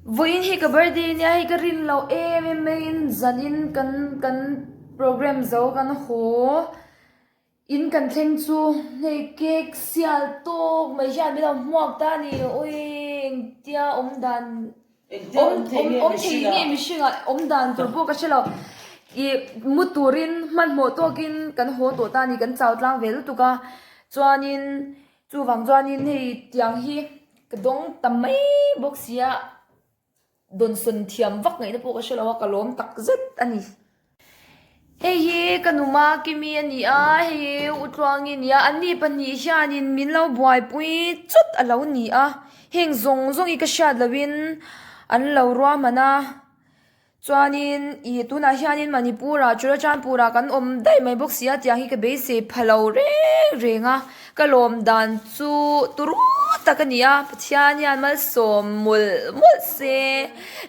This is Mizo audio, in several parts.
Vawiin hi ka birthday nia hei ka rin loh em em maiin zanin kan kan program zo kan haw in kan thleng chu hei cake sial tawk mai hian min lo hmuak ta a ni awi engtia awm dan awm awm thei nge mihring ah awm dan tur pawh ka hre lo ih mu turin hmanhmawh tawkin kan haw tawh ta a ni kan chau tlang ve lutuk a chuanin Chuvang chuanin hei tiang hi ka dawng ta mai bawk sia, dawnsawn thiam vak ngaihna pawh ka hre lo a, ka lawm tak zet a ni. Hei hi ka numa Kimi a ni a, hei hi U Tluangi a ni a, anni pahnih hianin min lo buaipui chawt a lo ni a, heng zawng zawng hi ka hriat lohin an lo ruahman a. Chuanin ih tunah hianin Manipur-ah Churachandpur-ah kan awm daih mai bawk si a tiang hi ka beisei pha lo reng reng a, ka lawm dan chu turu tak a ni a, Pathian hian malsawm mawlh mawlh se,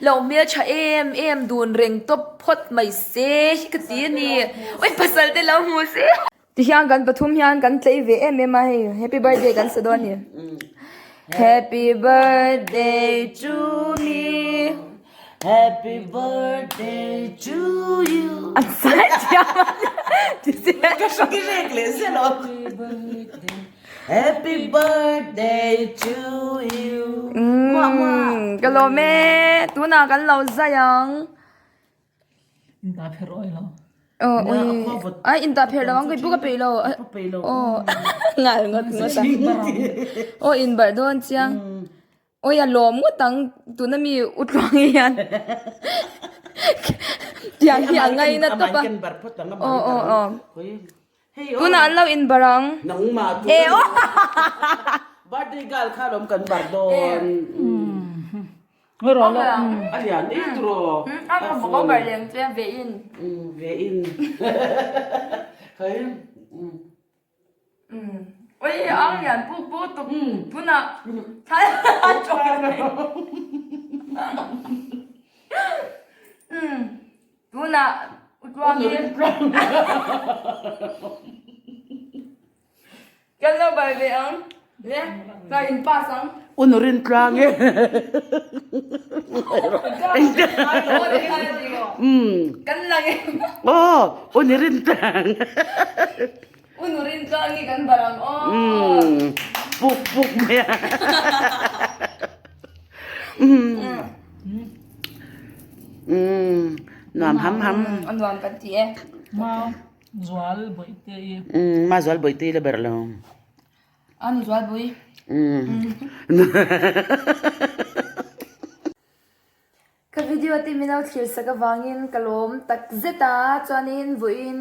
lo hmeltha em em dun reng tawp phawt mai se hi ka ti a ni, ui pasal te lo hmu se. Tihian kan pathum hian kan tlei ve em em a hei happy birthday kan sa dawn a ni happy birthday to me happy birthday to you an sai thiam a ti se ka hre ki rek leh zel aw happy birthday to you ka lawm e tunah kan lo zai ang. Indah pherh awi lo. Aw ui ai indah pherh lo ang kei pawh ka peih lo aw ngal ngawt ngawt a aw inbarh dawn chiang awi a lawm ngawt ang tuna mi u tluang hian tiang hi a ngaina tawp a aw aw aw tunah an lo inbarh ang e aw birthday girl kha lawm kan barh dawn. A lian em turaw? A ka bar leng che ve in. Ve in. Khai. Oi ang lian puk puk tuk tunah thai a chawk. Tunah utluangin. Kan lo bar ve ang. Le, ka in pass ang. Un rin tlang e. Kan lang e. Oh, un rin tlang. Un rin tlang ni kan bar ang. Oh. Puk puk mai. Nuam ham ham. Nuam kan ti e. Ma. Zual Bawihte i. Umm ma Zual Bawihte i la ber lo. A nu Zual Bawih. Umm. Ka video te min lo thlir sak avangin ka lawm tak zet a, chuanin vawiin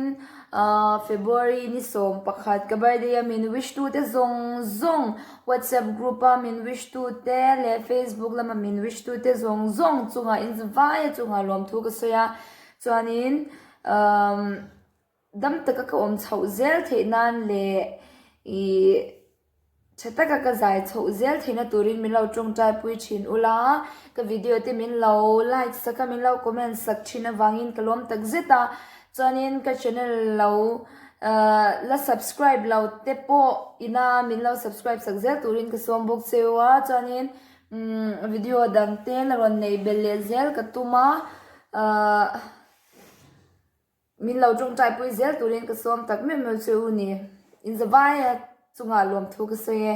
February ni 11 ka birthday a min wish tu te zawng zawng WhatsApp group a min wish tu te leh Facebook lama min wish tu te zawng zawng chungah inzavaia chungah lawmthu ka sawi a, chuanin Umm dam taka ka awm chhoh zel theih nan leh ih tha taka ka zai chhoh zel theihna turin min lo tawngtai pui thin ula ka video te min lo like sak a min lo comment sak thin avangin ka lawm tak zet a chuanin ka channel lo ahh la subscribe lo te pawh ina min lo subscribe sak zel turin ka sawm bawk cheu a chuanin umm video dang te la rawn neih belh leh zel ka tum a ahh. Min lo tawngtaipui zel turin ka sawm tak meuh meuh che u ni. Inzavaia chungah lawmthu ka sawi e.